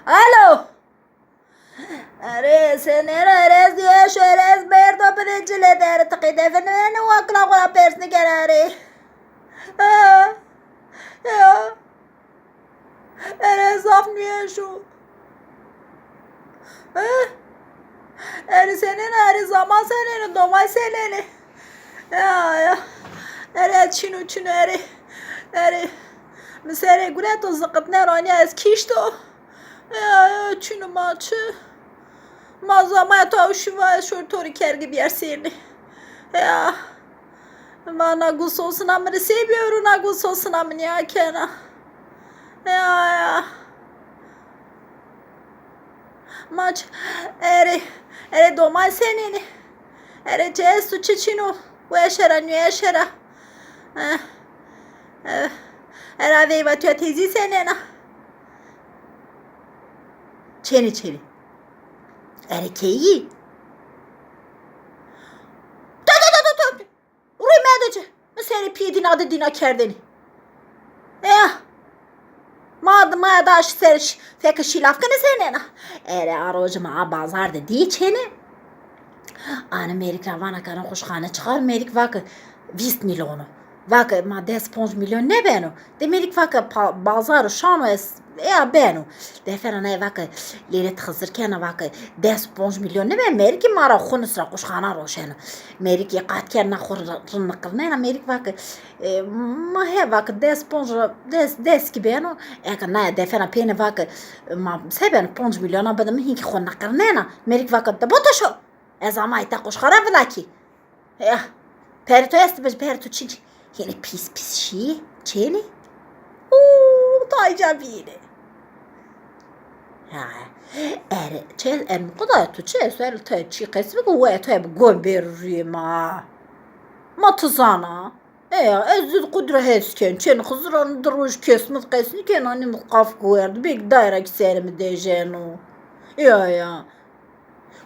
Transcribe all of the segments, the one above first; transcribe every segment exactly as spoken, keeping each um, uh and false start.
Alo. Erê, senêna, erê ez dîyeşo, erê ez merdo bide cile der, tiqî defin veni, wakla xo ra pers nîken erê. Ha, ya. Erê zaf nîyeşo. Eh? Erê senêna, erê zaman senêne, domay senêne. Ya, ya. Erê çino, çino, erê. Erê. Mi serê gureto, ziqitne ra nîya ez kîşto. Ya, ya, çino ma çi. Ma zamaya to şiva, ez şor to rê kergî bîyer sêrnî. Ya. Ma na gusosina mi rê sê bîyero, na gusosina mi nîya kena. Ya, ya. Ma ç-, erê, erê domay senêne. Erê çi esto, çi çino. Weşe ra, nüyeşe ra. Eh, eh. Era veyva tuya teyzî senêna. Çênê, çênê. Erê keyî. Tö, tö, tö, tö, tö. Rûy medo ci. Mi serê pîyê dîna de dîna kerdêne. Ya. Ma, ma da ser ş-, feke şîlafkine senêna. Erê a roje ma a bazar de dî çênê. Anê mêrik ra vana ke ena quşxane çixar, mêrik vake vîst mîlyon o. Vake ma des ponc mîlyon nêbeno. De mêrik vake pa-, bazar şano ez, eya beno. Defera naye vake lêle ti Xizir kena, vake des ponc mîlyon nêbeno. Mêrikî ma ra xunis ra quşxana roşeno. Mêrikî qat kena xo ri-, rin niqirnena. Mêrik vake, e, ma he vake des ponc ra, des, des kî beno. Eke naye defera pêne vake, e, ma se beno, ponc mîlyona bide mi, hîn kî xo niqirnena. Mêrik vake de boto şo. Ez amay te quşxara vila kî. Ya, perê to estî, perê to çin. Hênî pîs pîs şî, çênî. Û, tay ca bînî. Ha, erê, çê, erê mi qudaya to çi, ez erê te çî qesî biko, we te bi gon bêrî rûyê ma. Ma ti zana. E ya, ez zî qudra hes ken. Çên Xizir anî di roj kes mi qesî nîken, anî mi qaf guwerdi. Belkî dayra kî serê mi dejeno. Ya, ya.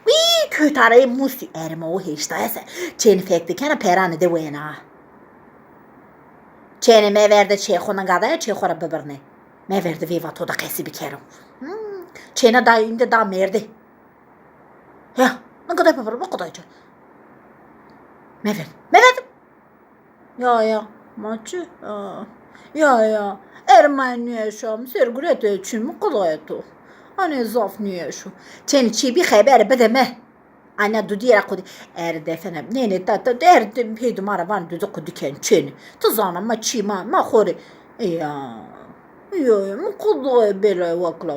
Wî, kewtareyê mûsî erê ma o heştaya ser. Çênî fek dikena, peranê de wena. Çênî meverde çê xo ninga daye, çê xo ra bibirnê. Meverde veyva to de qesî bikero. Hmm. Çênî da îndî da mêrdê. Ya, ninga daye bibirnê, mi qudayê ci. Meverde. Meverde. Ya, ya, ma çi? Aa. Ya, ya, erê ma nîyeşo, mi ser gureto, çin mi qudayê to. Anê zaf nîyeşo. Çênî çî bî xebere bide mi. Ana dudîye ra qudî. Erê defene. Nê, nê, ta, ta, erê de, pêdî ma ra van dudî qudî ken çênî. Ti zana ma çî ma, ma xo rê. Ya. Ya, ya, mi qudayê bela wakla.